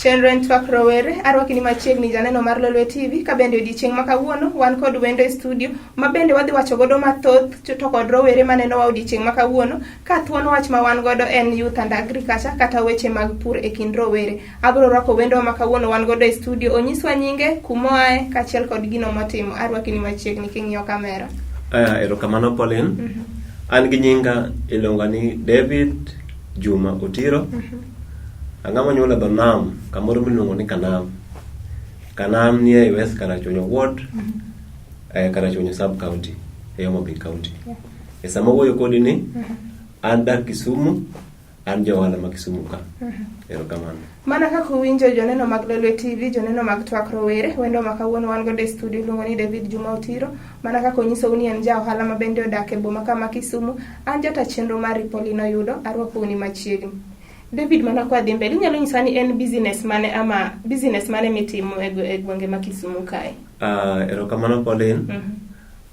Chenro en twak rowere, arwaki ni machiegni janeno mar Lolwe TV ka bende odiechieng' ma kawuono wan kod wendo e studio ma bende wadhi wacho godo mathoth to kod rowere manenowa odiechieng' ma kawuono ka thuon wach ma wan godo en youth and agriculture kata weche mag pur e kind rowere. Abiro rwako wendowa ma kawuono wan godo e studio, onyiswa nyinge, kumoae kaachiel kod gino motimo. Arwaki ni machiegni king'iyo kamera. Erokamano Pauline. An gi nyinga iluonga ni David Juma Otiro. Ang'ama onyuol e dho nam kamoro miluongo ni Kanam. Kanam ni ei West Karachuonyo Ward, Karachuonyo Sub County, e Homa Bay County. E sama awuoyo kodi ni, an dak Kisumu, an ja ohala ma Kisumu ka. Erokamano. Mana kaka uwinjo joneno mag Lolwe TV, joneno mag twak rowere, wendo ma kawuono wan godo e studio iluongo ni David Juma Otiro. Mana kaka onyisou ni en ja ohala ma bende odak e boma kama Kisumu, an jata chenro mari Pauline Oyudo, arwakou ni machiegni. David, mana kwa dhi mbele, inyalo nyisa ni en business mane ama business mane mitimo e gwenge ma Kisumu kae? Erokamano Pauline.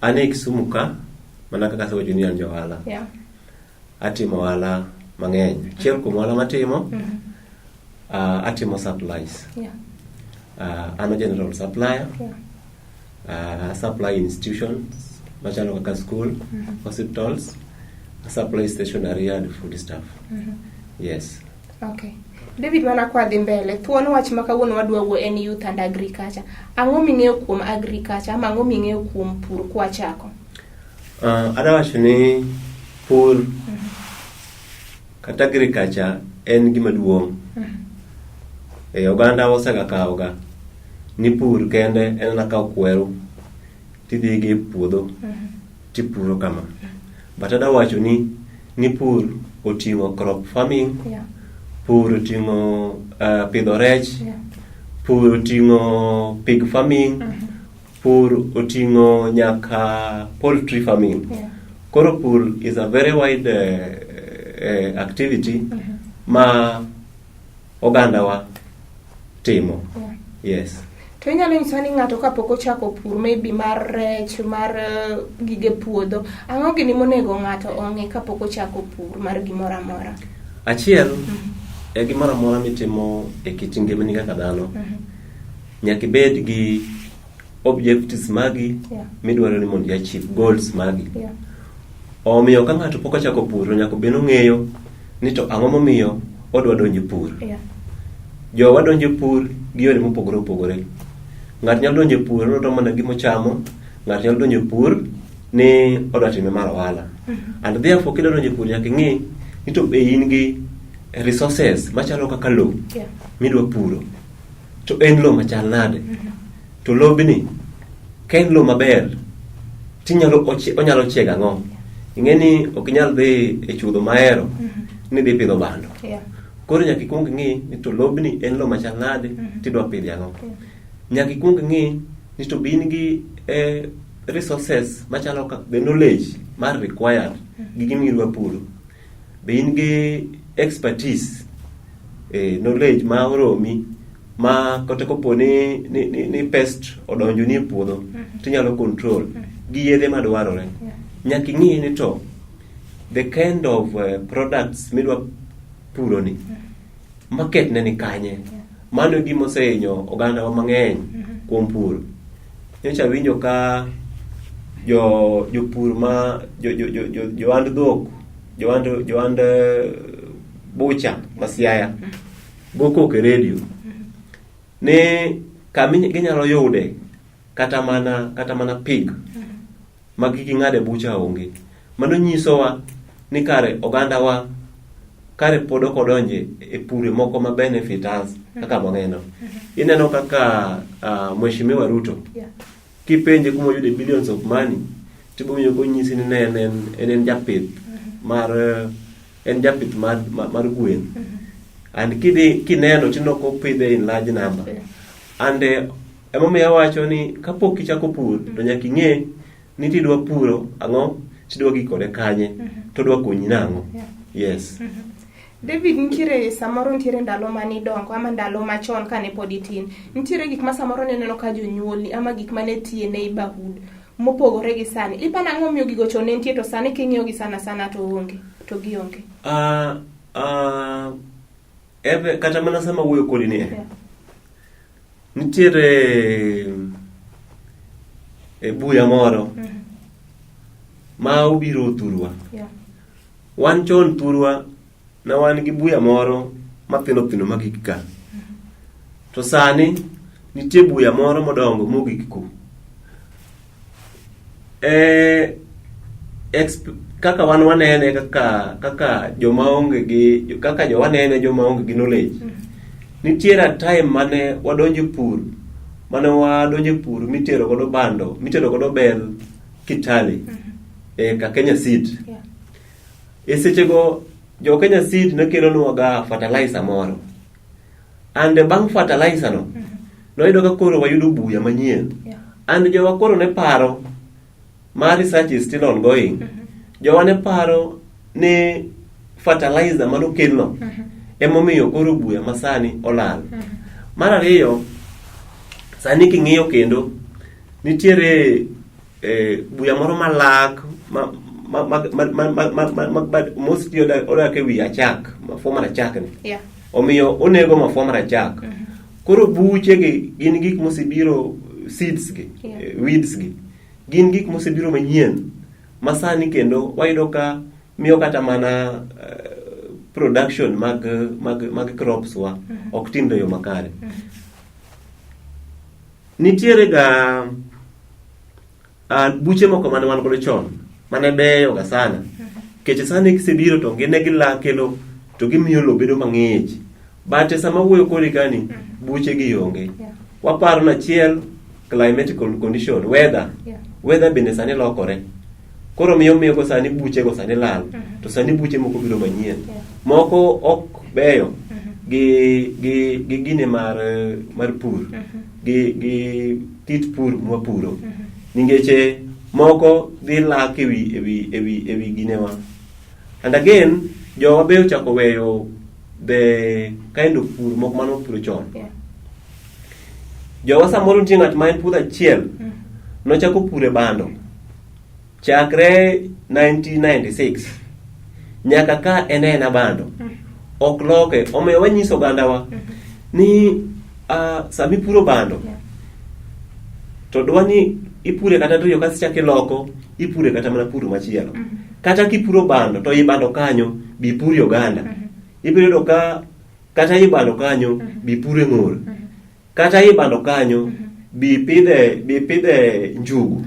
An e Kisumu ka, mana kaka asewacho ni an ja ohala. Atimo ohala mang'eny. Achiel kuom ohala matimo, atimo supplies. An a general supplier. I supply institutions machalo kaka school, hospitals, I supply stationery and food stuff. Yes. Okay. David, mana kwa dhi mbele, thuon wach ma kawuono wadwa wuo en youth and agriculture. Ang'o ming'eyo kuom agriculture ama ang'o ming'eyo kuom pur kwachako? Adwa wacho ni pur kata agriculture en gima duong'. E oganda osega kawoga ni pur kende en mana kawo kweru tidhi gi e puodho tipuro kama. But adwa wacho ni pur oting'o crop farming, pur oting'o pidho rech, pur oting'o pig farming, pur oting'o nyaka poultry farming. Koro pur is a very wide activity ma ogandawa timo. Yes. To inyalo nyiswa ni ng'ato kapok ochako pur maybe mar rech, mar gige puodho, ang'o gini monego ng'ato ong'e kapok ochako pur mar gimoro amora? Achiel, e gimoro amora mitimo e kit ngimani kaka dhano, nyaka ibed gi objectives magi midwaro ni mondo i achieve goals magi. Omiyo ka ng'ato pok ochako pur to nyaka obed ni ong'eyo ni to ang'o momiyo odwa donjo e pur. Jowa donjo e pur gi yore mopogore opogore. Ng'ato nyalo donjo e pur odwa mana gima ochamo, ng'ato nyalo donjo e pur ni odwa time mar ohala. And therefore kidwa donjo e pur nyaka ing'i ni to be in gi resources machalo kaka lowo midwa puro. To en lowo machal nade? To lobni ka en lowo maber tinyalo onyalo chiego ang'o? Ing'e ni ok inyal dhi e chuodho mahero ni idhi pidho bando. Koro nyaka ikwong ing'i ni to lobni en lowo machal nade tidwa pidhe ang'o. Nyaka ikwong ing'i ni to be in gi resources machalo kaka the knowledge mar required gi gima idwa puro. Be in gi expertise, knowledge ma oromi ma kata kopo ni pest odonjo ni e puodho tinyalo control gi yedhe madwarore. Nyaka ing'i ni to the kind of products midwa puro ni market ne ni kanye. Mano e gima osehinyo ogandawa mang'eny kuom pur. Nyocha awinjo ka jo jopur ma jo jo jo jo johand dhok, johand johand bucha ma Siaya go koko e redio ni kama ginyalo yude kata mana pig ma ging'ade bucha onge. Mano nyisowa ni kare ogandawa kare pod ok odonje e pure moko ma benefit us kaka waneno. Ineno kaka Mheshimiwa Ruto kipenje kuma oyude billions of money tibowinjo konyisi ni ne en japith mar en japith mar gwen. And kidhi kineno tineno kopidhe in large number. And emomiyo awacho ni kapok ichako pur to nyaka ing'e ni tidwa puro ang'o, tidwa gik kode kanye, to odwa konyi nang'o. Yes. David, nitiere samoro nitiere ndalo mane idongo ama ndalo machon kane pod itin. Nitiere gik ma samoro ne ineno ka jonyuolni ama gik mane tie neighborhood mopogore gi sani. Iparo ang'o momiyo gigo chon ne nitie to sani king'iyo gi sana sana to onge, to gionge. Ebe, kata mana sama wuoyo kodi ni. Nitiere e buya moro ma obiro thurwa. Wan chon thurwa ne wan gi buya moro mathindo thindo magik ka. To sani nitie buya moro modongo mogik ku. E, kaka wan wanene kaka kaka joma onge gi kaka jowa nene joma onge gi knowledge. Nitiere a time mane wadonjo e pur mane wadonjo e pur mitero godo bando mitero godo bel Kitale e ka Kenya Seed. E sechego jo Kenya Seed ne kelonwa ga fertilizer moro. And bang' fertilizer no, noyudo ka koro wayudo buya manyien. And jowa koro ne paro ma research is still ongoing. Jowa ne paro ni fertilizer manokelno emomiyo koro buya masani olal. Mar ariyo, sani king'iyo kendo nitiere buya moro malak ma ma ma ma ma ma ma ma ma ma mostly odak e wi achak mafua mar achak ni omiyo onego mafua mar achak koro buche gi gin gik mosebiro seeds gi weeds gi gin gik mosebiro manyien ma sani kendo wayudo ka miyo kata mana production mag mag mag crops wa ok timre e yo makare. Nitiere ga buche moko mane wan godo chon mane beyo ga sana. Nikech sani kisebiro to gin ne gilak kelo to gimiyo lowo bedo mang'ich. But sama awuoyo kodi kani, buche gi onge. Waparo ni achiel climatic condition, weather. Weather bende sani lokore. Koro miyo miyo go sani buche go sani lal. To sani buche moko biro manyien. Moko ok beyo gi gi gi gine mar mar pur. Gi gi kit pur mwapuro. Ningeche moko dhi lak ewi ewi ewi ewi ginewa. And again, jowa be ochako weyo the kind of pur moko mane wapuro chon. Jowa samoro nitie ng'at ma en puodho achiel nochako pure bando chakre 1996 nyaka ka en ena bando ok loke. Omiyo wanyiso ogandawa ni sama ipuro bando to dwa ni ipure kata diriyo kasto ichako iloko ipure kata mana pur machielo. Kata kipuro bando to i bando kanyo bi ipurie oganda. Ibiro yudo ka kata i bando kanyo bi ipure ng'or. Kata i bando kanyo bi ipidhe bi ipidhe njugu.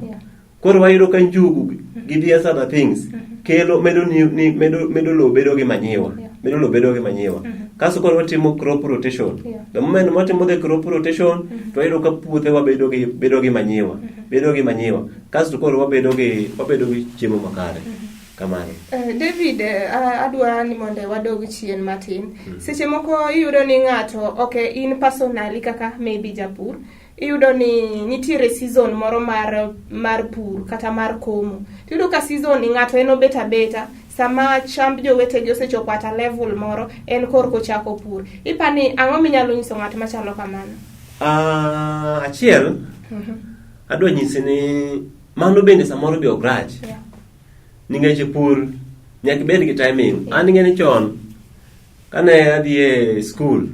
Koro wayudo ka njugu gi these other things kelo medo ni, ni medo medo lowo bedo gi manyiwa. Medo lowo bedo gi manyiwa. Kasto koro watimo crop rotation. The moment watimo the crop rotation to wayudo ka puothewa bedo gi bedo gi manyiwa. Bedo gi manyiwa. Kasto koro wabedo gi wabedo gi chiemo makare. Kamano. David, adwa ni mondo wadog chien matin. Seche moko iyudo ni ng'ato, okay, in personally kaka maybe japur, iyudo ni nitiere season moro mar mar pur kata mar komo. Tiyudo ka season ni ng'ato en obet abeta, sama chamb jowetegi osechopo at a level moro, en korka ochako pur. Ipani ang'o minyalo nyiso ng'at machalo kamano? Achiel, adwa nyisi ni mano bende samoro be ok rach. Nikech pur nyaka ibed gi timing. An ing'e ni chon kane adhi e school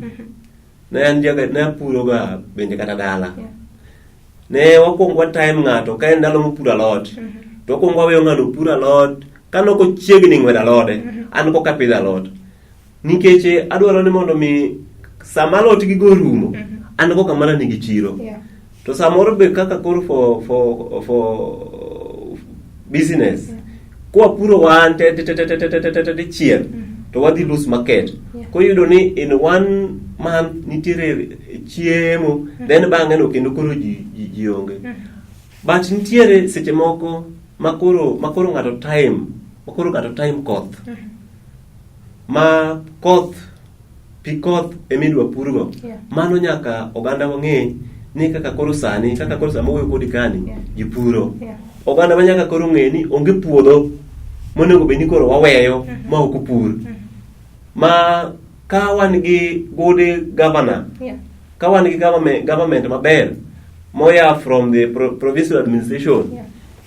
ne an jaga ne apuro ga bende kata dala. Ne wakwongo wa time ng'ato ka en ndalo mopuro alot. To wakwongo waweyo ng'ano puro alot ka nok ochiegni ng'wedo alode an koka apidho alot. Nikech adwaro ni mondo mi sama alot gigo rumo an koka mana nigi chiro. To samoro be kaka koro for for for business kwapuro wan te te te te te te te te te dichiel to wadhi lose market. Koro iyudo ni in one month nitiere chiemo then bang'e no kendo koro ji ji, ji onge. But nitiere seche moko makoro makoro ng'ato time makoro ng'ato time koth ma koth pi koth emidwa purgo. Mano nyaka oganda wang'e ni kaka koro sani kaka koro sama wuoyo kodi kani ji puro. Oganda ma nyaka koro ng'e ni onge puodho monego bed ni koro waweyo ma ok opur. Ma ka wan gi good governor ka wan gi government, government maber moya from the provincial administration.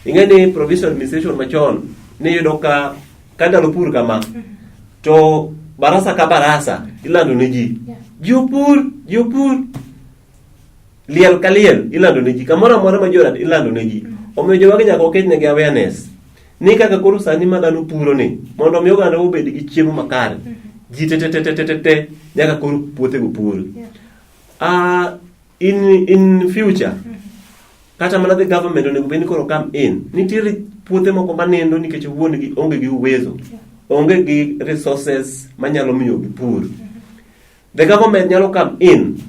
Ing'e ni provincial administration machon niyudo ka ka ndalo pur kama to barasa ka barasa ilando ne ji ji opur ji opur. Liel ka liel ilando ne ji, kamoro amora ma ji odak ilando ne ji. Omiyo jowagi nyaka waket negi awareness ni kaka koro sani ma dhano puro ni mondo mi oganda obed gi chiemo makare. Ji te te te te te te te nyaka koro puothego pur. Ah, in future kata mana the government onego bed ni koro come in. Nitiere puothe moko manindo nikech wuon gi onge gi uwezo. Onge gi resources manyalo miyo gipur. The government nyalo come in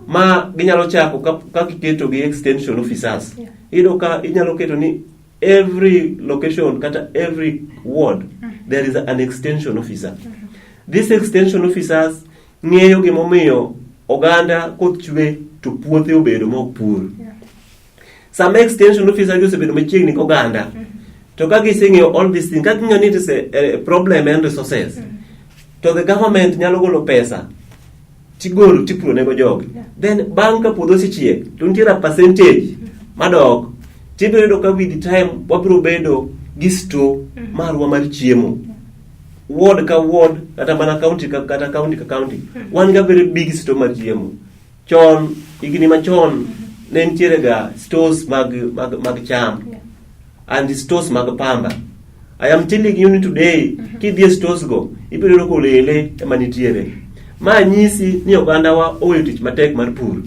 ma ginyalo chako ka, ka giketo gi extension officers. Iyudo ka inyalo keto ni every location kata every ward there is an extension officer. These extension officers ng'eyo gimomiyo oganda koth chwe to puothe obedo mok pur. Sama extension officer gi osebedo machiegni gi oganda to ka giseng'eyo all these things ka ging'eyo ni it is a problem and resources to the government nyalo golo pesa tigolo tipuro nego jogi then bang' ka puodho osechiek to nitiere a percentage madok tibiro yudo ka with time wabiro bedo gi store marwa mar chiemo ward ka ward kata mana county ka kata county ka county wan ga very big store mar chiemo chon higni machon ne nitiere ga stores mag mag mag cham and stores mag pamba I am telling you ni today kidhi e stores go ibiro yudo kolele ema nitiere ma nyisi ni ogandawa oweyo tich matek mar pur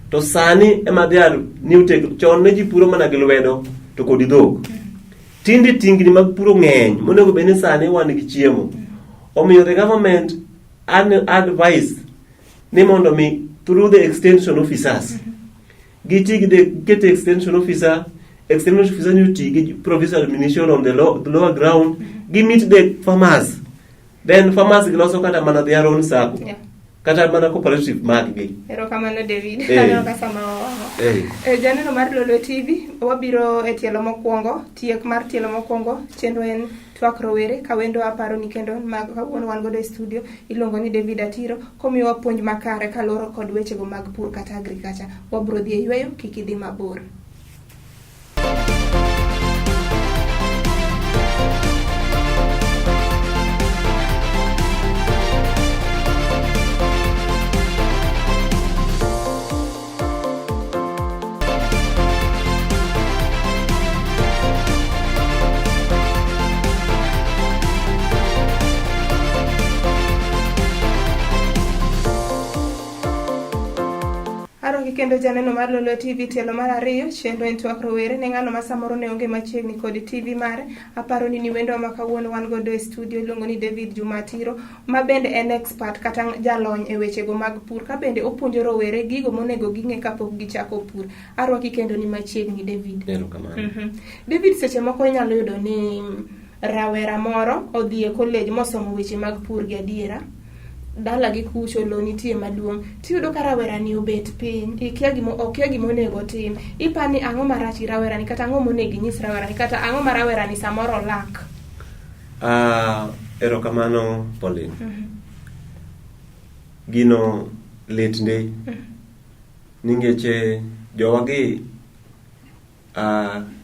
to sani ema they are new tech chon ne ji puro mana gi lwedo to kod dhok tinde tingni mag puro ng'eny monego bed ni sani wan gi chiemo omiyo the government an advice ni mondo mi through the extension officers giti gi the get extension officer extension officer ni oti gi provincial administration on the, low, the lower ground gi meet the farmers then farmers giloso kata mana their own sacco kata mana cooperative mag gi Erokamano David. Aneno ka sama wawang'o. Janeno mar Lolwe TV, wabiro e tielo mokwongo, tiek mar tielo mokwongo, chenro en twak rowere ka wendo aparo ni kendo mag kawuono wan godo e studio iluongo ni David Atiro komiyowa puonj makare kaluwore kod wechego mag pur kata agriculture. Wabiro dhi e yweyo, kik idhi mabor. Arogi kendo janeno mar Lolwe TV tielo mar ariyo chenro en twak rowere ne ng'ano ma samoro ne onge machiegni kod TV mare aparo ni ni wendo ma kawuono wan godo e studio iluongo ni David Juma Atiro ma bende en expert kata jalony e wechego mag pur ka bende opuonjo rowere gigo monego ging'e kapok gichako pur. Arwaki kendo ni machiegni David. Erokamano. David, seche moko inyalo yudo ni rawera moro odhi e college mosomo weche mag pur gi adiera dalagi kucho lo nitie maduong' tiyudo ka rawera ni obet piny ikia gimo okia gima onego otim ipani ang'o marach gi rawera ni kata ang'o monego inyis rawera ni kata ang'o ma rawera ni samoro lak. Erokamano Pauline. Gino lit ndi. Ningeche jowagi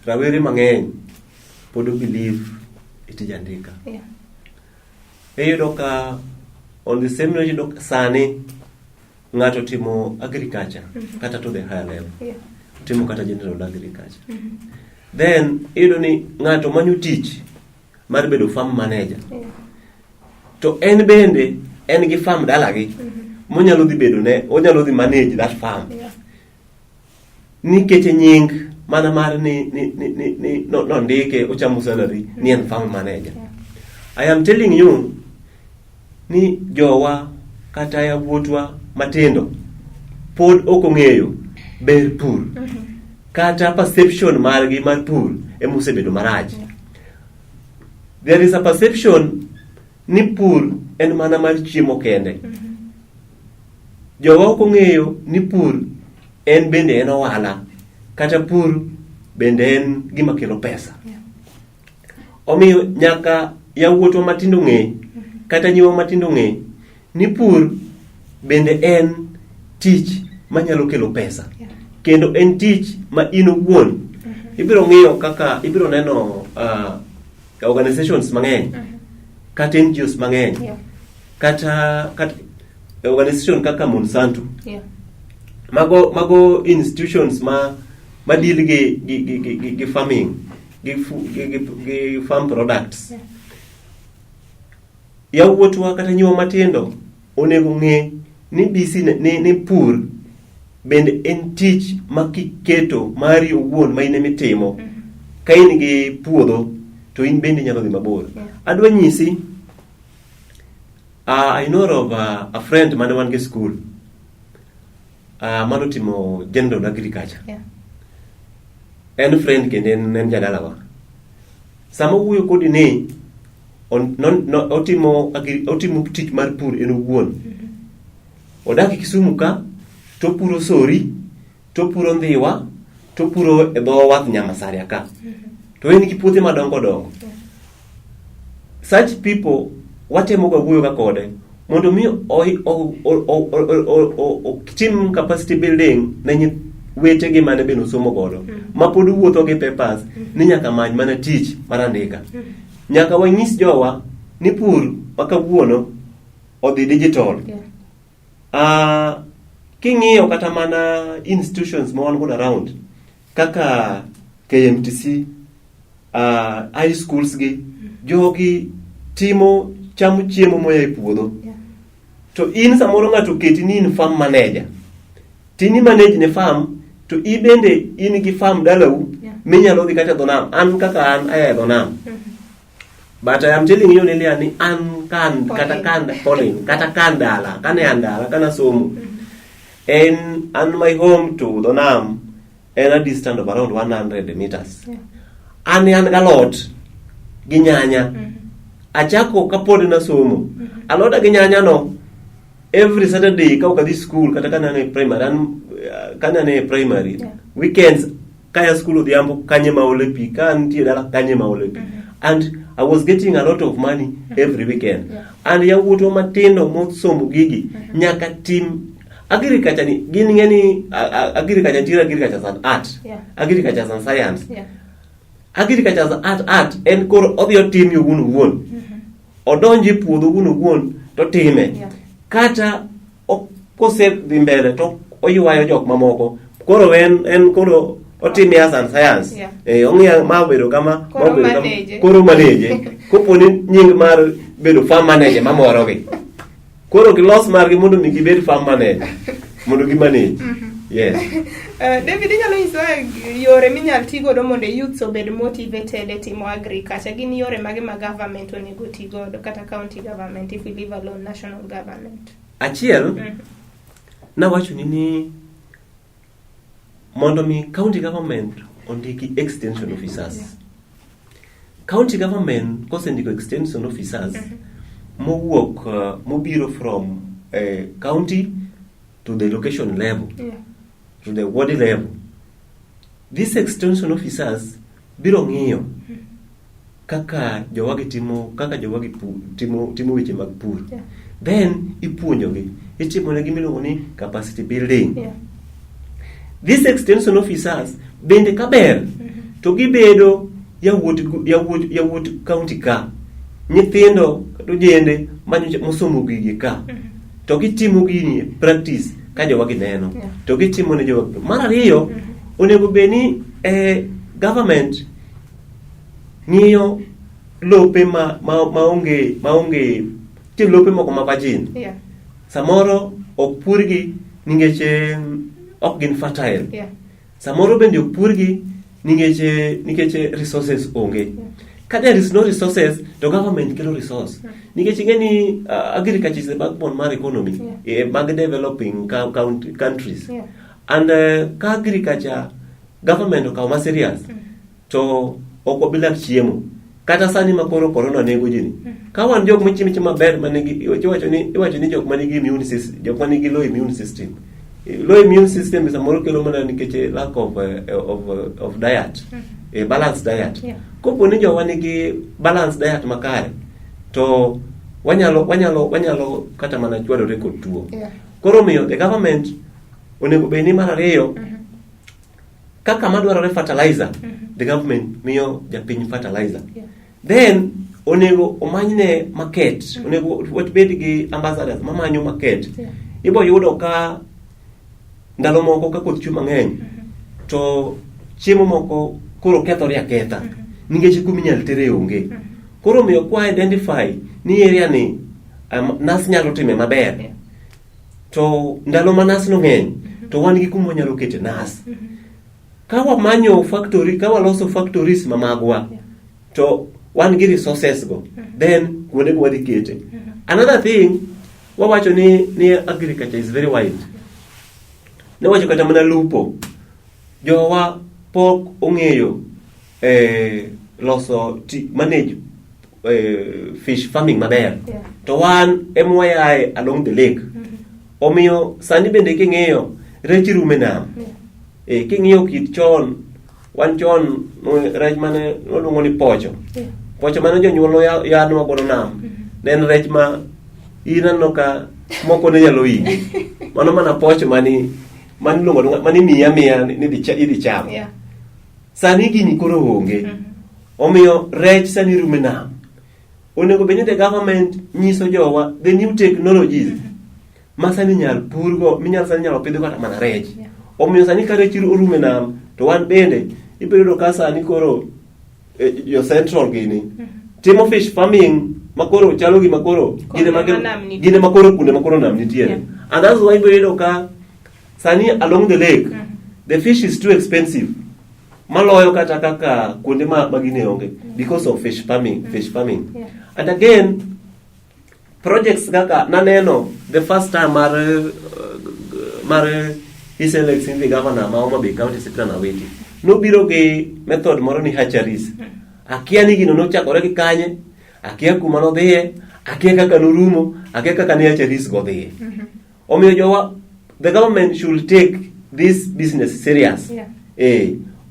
rawere mang'eny pod o believe e tij andika. Iyudo ka on the same note iyudo sani ng'ato timo agriculture kata to the higher level. Timo kata general agriculture. Then iyudo ni ng'ato manyo tich mar bedo farm manager. To en bende en gi farm dalagi monyalo dhi bedo ne onyalo dhi manage that farm. Nikech nying mana mar ni ni ni ni, ni no, nondike ochamo salary ni en farm manager. I am telling you ni jowa kata yawuotwa matindo pod ok ong'eyo ber pur. Kata perception margi mar pur ema osebedo marach. There is a perception ni pur en mana mar chiemo kende. Jowa ok ong'eyo ni pur en bende en ohala kata pur bende en gima kelo pesa. Omiyo nyaka yawuotwa matindo ng'e kata nyiwa matindo ng'e ni pur bende en tich manyalo kelo pesa. Kendo en tich ma in owuon ibiro ng'iyo kaka ibiro neno organizations mang'eny kata NGOs mang'eny kata organization kaka Monsanto. Mago institutions ma deal gi farming, gi farm products. Yawuotwa kata nyiwa matindo onego ng'e ni business ni pur bende en tich ma kiketo mari owuon ma in ema itimo. Ka in gi puodho to in bende inyalo dhi mabor. Adwa nyisi, I know of a friend mane wan gi school manotimo general agriculture. En friend kendo en jadalawa. Sama owuoyo kodi ni otimo tich mar pur en owuon. Odak e Kisumu ka, topuro sori, topuro ndhiwa, topuro e dho wath Nyamasaria ka. To en gi puothe madongo dongo. Such people watemo ga wuoyo ga kode mondo mi otim capacity building ne wetegi mane bende osomo godo ma pod wuotho gi papers ni nyaka many mana tich mar andika. Nyaka wanyis jowa ni pur ma kawuono odhi digital. King'iyo kata mana institutions ma wan godo around kaka KMTC, high schools gi, jogi timo chamo chiemo moa e puodho. To in samoro ng'ato oketi ni in farm manager. Tini manage ne farm to i bende in gi farm dalau minyalo dhi kata e dho nam. An kaka an aya e dho nam. But I am telling you Lilian ni an kan kata kan Pauline kata kan dala kane an dala kana somo. En an my home to dho nam en a distance of around 100 meters. An galot gi nyanya. Achako kapod nasomo. Aloda gi nyanya no every Saturday ka ok adhi school kata ka ne primary an ka ne primary weekends kaya school odhiambo kanye ma ole pi ka nitie dala kanye ma ole pi and I was getting a lot of money every weekend. And yawuotwa matindo mosomo gigi nyaka tim agriculture ni gin ng'e ni agriculture nitiere agriculture as an art, agriculture as an science. Agriculture as an art en koro odhi otime owuon owuon. Odonjo e puodho owuon owuon to time. Kata kosedhi mbele to oywayo jok mamoko. Koro en koro otime as an science. Ong'iyo ma obedo kama, ma Koro obedo kama. manage. Koro manage. Kopo ni nying mar bedo farm manager mamorogi. Koro gilos margi mondo mi gibed farm manager. Mondo gi manage. Yes. David, inyalo nyisowa yore minyal ti godo mondo youths obed motivated e timo agriculture. Gin yore mage ma government onego ti godo kata county government if we leave alone national government? Achiel, nawacho ni mondo mi county government ondiki extension officers. County government kosendiko extension officers mowuok mobiro from county to the location level, to the ward level. These extension officers biro ng'iyo kaka jowagi timo kaka jowagi timo weche mag pur. Then ipuonjogi, itimonegi miluongo ni capacity building. These extension officers bende kaber to gibedo yawuot county ka, nyithindo kata ojende manyocha mosomo gigi ka, to gitimo gini e practice ka jowagi neno, to gitimo ne jowagi. Mar ariyo, onego bed ni government ng'iyo lope maonge nitie lope moko ma virgin. Samoro ok purgi nikech ok gin fertile. Samoro bende ok purgi nikech resources onge. Ka there is no resources, to government kelo resource. Nikech ing'e ni agriculture is the backbone mar economy, mag developing countries. And ka agriculture government okawo ma serious, to ok wabi lak chiemo. Kata sani ma koro corona nego ji ni. Ka wan jok machiemo chiemo maber manigi iwacho ni jok manigi immune system, jok manigi low immune system. Low immune system samoro kelo mana nikech lack of diet, a balanced diet. Kopo ni jowa nigi balanced diet makare, to wanyalo kata mana chwadore kod tuo. Koro omiyo the government onego bed ni mar ariyo, kaka madwarore fertilizer, the government miyo japiny fertilizer. Then onego omanyne market, onego wabed gi ambassadors mamanyo market. Ibo yudo ka Ndalo moko ka koth chwe mang'eny to chiemo moko koro kethore aketha nikech kuma inyalo tere onge. Koro omiyo kwa identify ni area ni nas nyalo time maber. To ndalo ma nas no ng'eny to wan gi kuma wanyalo kete nas. Ka wamanyo factory, ka waloso factories ma magwa to wan gi resources go, then kuonde go wadhi kete. Another thing, wawacho ni agriculture is very wide. Newacho kata mana lupo. Jowa pok ong'eyo loso manage fish farming maber. To wan ema wayae along the lake. Omiyo sani bende king'iyo rech rume nam. King'iyo kit chon, wan chon rech mane waluongo ni pocho. Pocho mane jonyuol yanwa godo nam. Ne en rech ma in aneno ka moko ne nyalo inyi. Mano mana pocho mani mani iluongo mani miyi amiya ni idhi chamo. Sani gini koro onge. Omiyo rech sani rume nam. Onego bed ni the government nyiso jowa the new technologies ma sani nyal purgo, minyal sani nyalo pidho kata mana rech. Omiyo sani ka rech orume nam, to wan bende ibiro yudo ka sani koro jo central gini timo fish farming makoro chalo gima koro gine ma gine makoro kuonde makoro nam nitiere. And that's why ibiro yudo ka sani along the lake the fish is too expensive maloyo kata kaka kuonde ma gine onge because of fish farming, fish farming. And again projects kaka naneno the first time mar His Excellency the Governor ma Homa Bay County Cyprian Awiti nobiro gi method moro ni hatcheries. Akia ni gino nochakore gi kanye, akia kuma nodhiye, akia kaka norumo, akia kaka ne hatcheries go dhiye. Omiyo jowa, the government should take this business serious.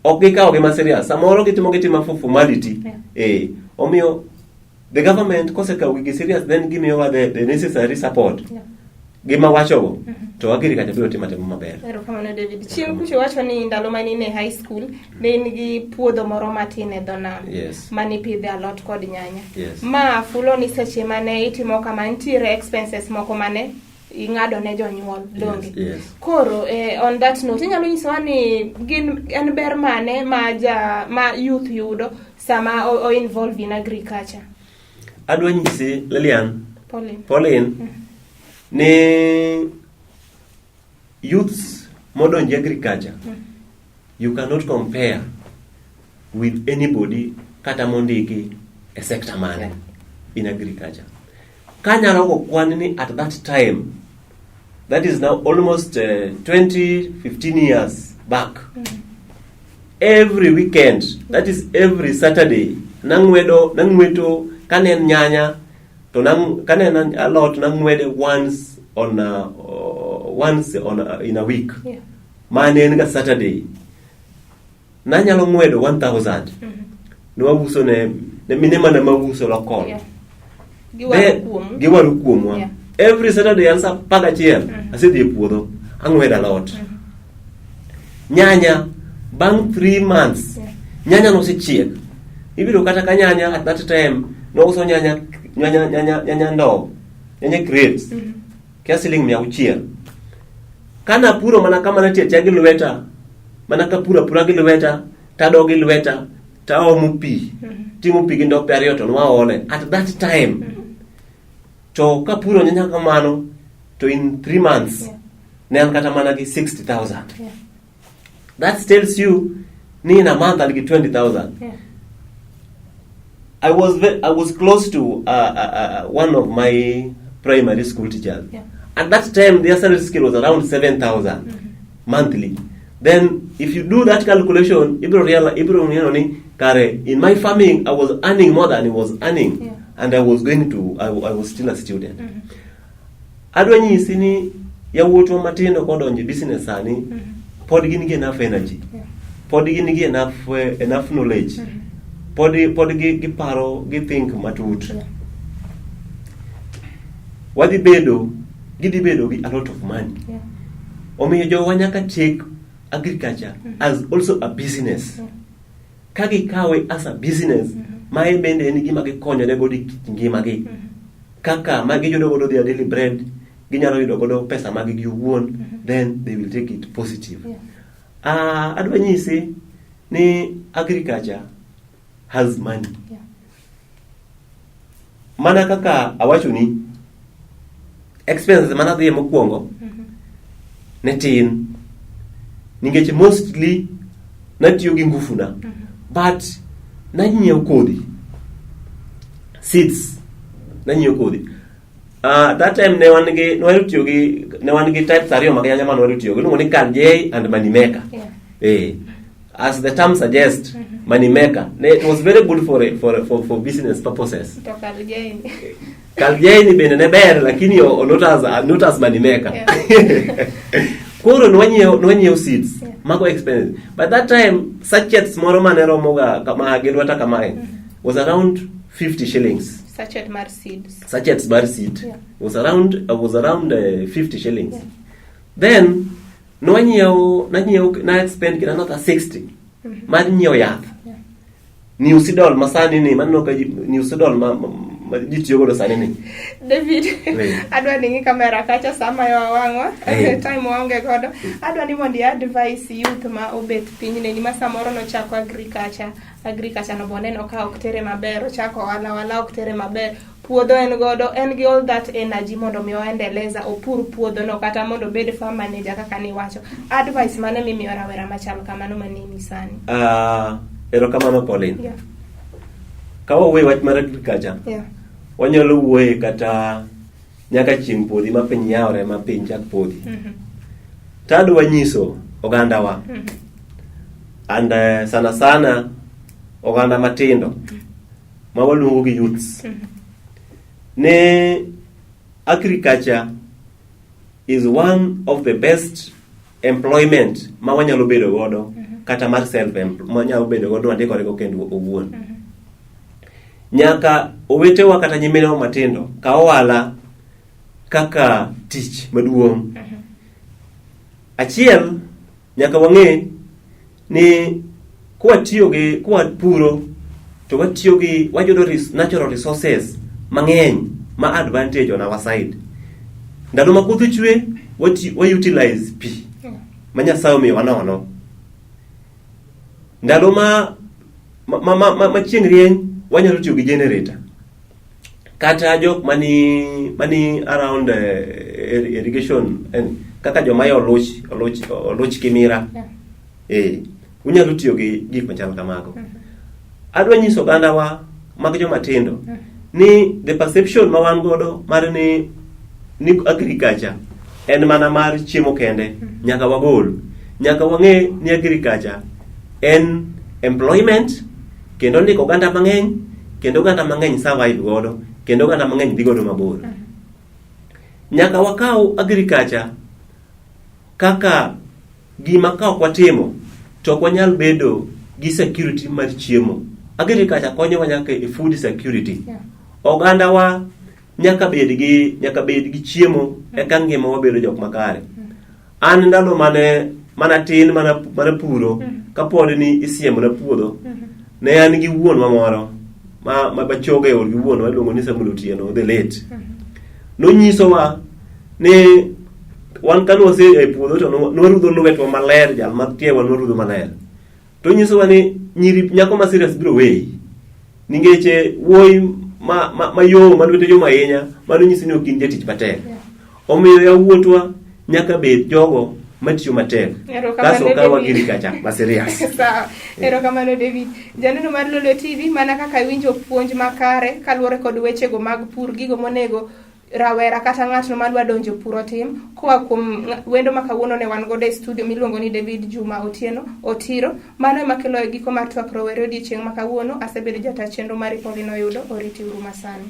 Ok gikawo gi ma serious. Samoro gitimo gitima for formality. Omiyo the government kosekawo gigi serious, then gimiyowa the necessary support. Gima wachogo to agriculture biro timo atimo maber. Erokamano David. Chien kucho wacho ni ndalo mane in e high school ne in gi puodho moro matin e dho nam. Mane ipidhe alot kod nyanya. Ma fulo ni seche mane itimo kama nitiere expenses moko mane ing'ado ne jonyuol donge. Koro on that note inyalo nyisowa ni gin en ber mane ma ja ma youth yudo sama o involve in agriculture? Adwa nyisi Lilian, Pauline, Pauline ni youths modonjo e agriculture you cannot compare with anybody kata mondiki e sector mane in agriculture. Kanyalo go kwan ni at that time, that is now almost 20, 15 years back, every weekend, that is every Saturday, nang'wedo, nang'weto kane en nyanya to nang, kane en alot nang'wede once on in a week. Mane en ga Saturday. Nanyalo ng'wedo 1000. Nwauso ne mine mana mauso local. Giwaro kuomu. Giwaro kuomwa. Every Saturday an saa 11 asedhi e puodho ang'wedo alot. Nyanya bang' 3 months nyanya nosechiek. Ibiro kata ka nyanya at that time nouso nyanya nyanya nyanya nyanya ndow, nyanya crates kia siling 600. Kana puro mana kama natie tia gi lweta, mana kapuro apura gi lweta, tado gi lweta, taomo pi, ting'o pi gi ndope 2 to nwaole at that time. To kapuro nyanya kamano to in 3 months ne an kata mana gi 60,000. That tells you ni in a month I'll get 20,000. I was close to one of my primary school teachers. At that time, their salary scale was around 7,000 monthly. Then, if you do that calculation, ibro realize, ibro neno ni kare in my farming I was earning more than he was earning, and I was going to I was still a student. Adwa nyisi ni yawuotwa matindo kodonjo e business sani, pod gin gi enough energy, pod gin gi enough knowledge, pod giparo, gi think matut. Wadhi bedo, gidhi bedo gi a lot of money. Omiyo jowa nyaka take agriculture as also a business. Ka gikawe as a business, ma en bende en gima gikonyore godo e kit ngimagi. Kaka ma giyudo godo their daily bread, ginyalo yudo godo pesa mag gi owuon mm -hmm. then they will take it positive yeah. Adwa nyisi ni agriculture has money yeah. Mana kaka awachoni expenses mana dhiye mokwongo mm -hmm. ne tin nikech mostly natiyo gi ngufuna mm -hmm. but nanyiewo kodhi seeds nanyiewo kodhi that time ne wan gi ne wahero tiyo gi ne wan gi types ariyo mag nyanya mane wahero tiyo go iluongo ni Kaljay and Moneymaker Yeah. As the term suggests, Moneymaker ne it was very good for business purposes. To Kaljay ni. Kaljay ni bende ne ber lakini not as Moneymaker. Koro nwanyiewo seeds mago expensive. By that time sachets moro mane romo ga kama gi lweta kamae was around 50 shillings. Sachet mar seeds. Sachets mar seed was around 50 shillings. Then nwanyiewo nanyiewo na spend kina another 60 mar nyiewo yath. New Sidol masani ni maneno ka New Sidol ma ji tiyo godo sani ni. David, adwa ni ng'i kamera kacha sama yo wang'wa. Time waonge godo. Adwa ni mondo i advise youth ma obet piny neni ma samoro nochako agriculture. Agriculture no boneno ka ok tere maber, ochako ohala, ohala ok tere maber. Puodho en godo, en gi all that energy mondo mi oendeleza opur puodho no kata mondo obed farm manager kaka niwacho. Advice mane mimiyo rawera machal kamano maneni sani? Erokamano Pauline. Ka wawuoyo wach mar agriculture, wanyalo wuoye kata nyaka chieng' podhi ma piny yawre ma piny chak podhi. Tadwa nyiso ogandawa and sana sana oganda matindo ma waluongo gi youths ne agriculture is one of the best employment ma wanyalo bedo godo kata mar self ma wanyalo bedo godo wandikore go kendo owuon. Nyaka owetewa kata nyiminewa matindo kaw ohala kaka tich maduong'. Achiel, nyaka wang'e ni kwatiyo gi kwapuro to watiyo gi wayudo natural resources mang'eny ma advantage on our side. Ndalo ma koth ochwe wa utilize pi ma Nyasaye omiyowa nono. Ndalo ma chieng' rieny wanyalo tiyo gi generator. Kata jok mani around irrigation kaka joma yo oluch Kimira. Unyalo tiyo gi gik machal kamago. Adwa nyiso ogandawa mag joma tindo ni the perception ma wan godo mar ni agriculture en mana mar chiemo kende nyaka wagol. Nyaka wang'e ni agriculture en employment kendo ndiko oganda mang'eny kendo oganda mang'eny survive godo kendo oganda mang'eny dhi godo mabor. Nyaka wakaw agriculture kaka gima ka ok watimo to ok wanyal bedo gi security mar chiemo. Agriculture konyowa nyaka e food security. Ogandawa nyaka bed gi chiemo eka ngima wabedo jok makare. An ndalo mane mana tin mana puro kapod ni isiemo na puodho ne an gi wuonwa moro ma bachoga e od gi wuonwa iluongo ni Samuel Otieno the late. Nonyisowa ni wan kane wase e puodho to nwarudho lwetwa maler jal ma tiewa nwarudho maler. To onyisowa ni nyiri nyako ma serious biro weyi. Nikech wuoyi ma yom ma lwete yom ahinya mano nyisi ni ok in jatich matek. Omiyo yawuotwa nyaka bed jogo matiyo matek. Erokamano, Kaso kaw David. agriculture ma serious. Sawa. Erokamano David. Janeno mar Lolwe TV, mana kaka iwinjo puonj makare kaluwore kod wechego mag pur, gigo monego rawera kata ng'atno madwa donjo pur otim koa kuom wendo ma kawuono ne wan godo e studio miluongo ni David Juma Otieno Otiro. Mano ema kelo e giko mar twak rowere odiechieng' ma kawuono. Asebedo jata chenro mari Pauline Oyudo. Oriti uru masani.